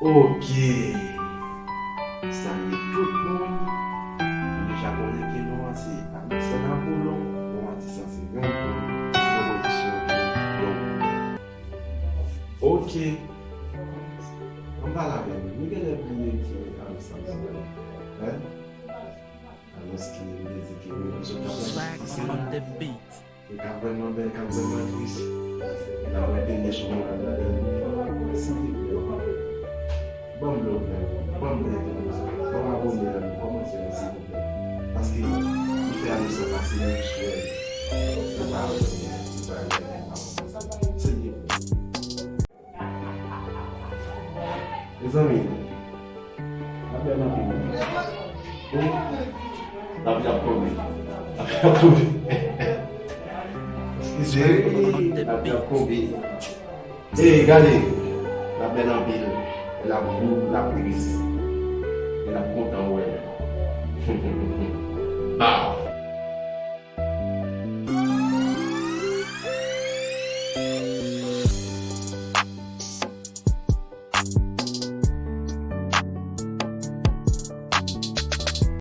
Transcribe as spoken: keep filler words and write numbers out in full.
Ok. Salye tout moun. Nou deja konnen ke non an se Alexandre Apollon. Bon, atis lan se Yon Poul. Pwodisyon tou. Donk, ok. Ann pale avè m. Nou genlè bliye ki Alexandre se. Hein? Alòske m te di ke wi, nou sot ap Swag on the beat. E ka vrèman bèl, ka vrèman tris. E ka vrèman bèl, sou mwen, mwen, mwen, mwen, silvouplè. Ban m love la, ban m like la, ban m abòne la, kòmantè la, silvouplè. Paske, nou fè ane sa pase, nou jis wè. Nou pa abòne, nou pa like, nou pa kòmante. Silvouplè. Mezanmi, n ap bèl anpil. Wi. Lapli ap tonbe. Lapli ap tonbe. Eskize, lapli ap tonbe. Ey, gade. N ap bèl anpil. L ap gou, l ap tris. E n ap kontan wè.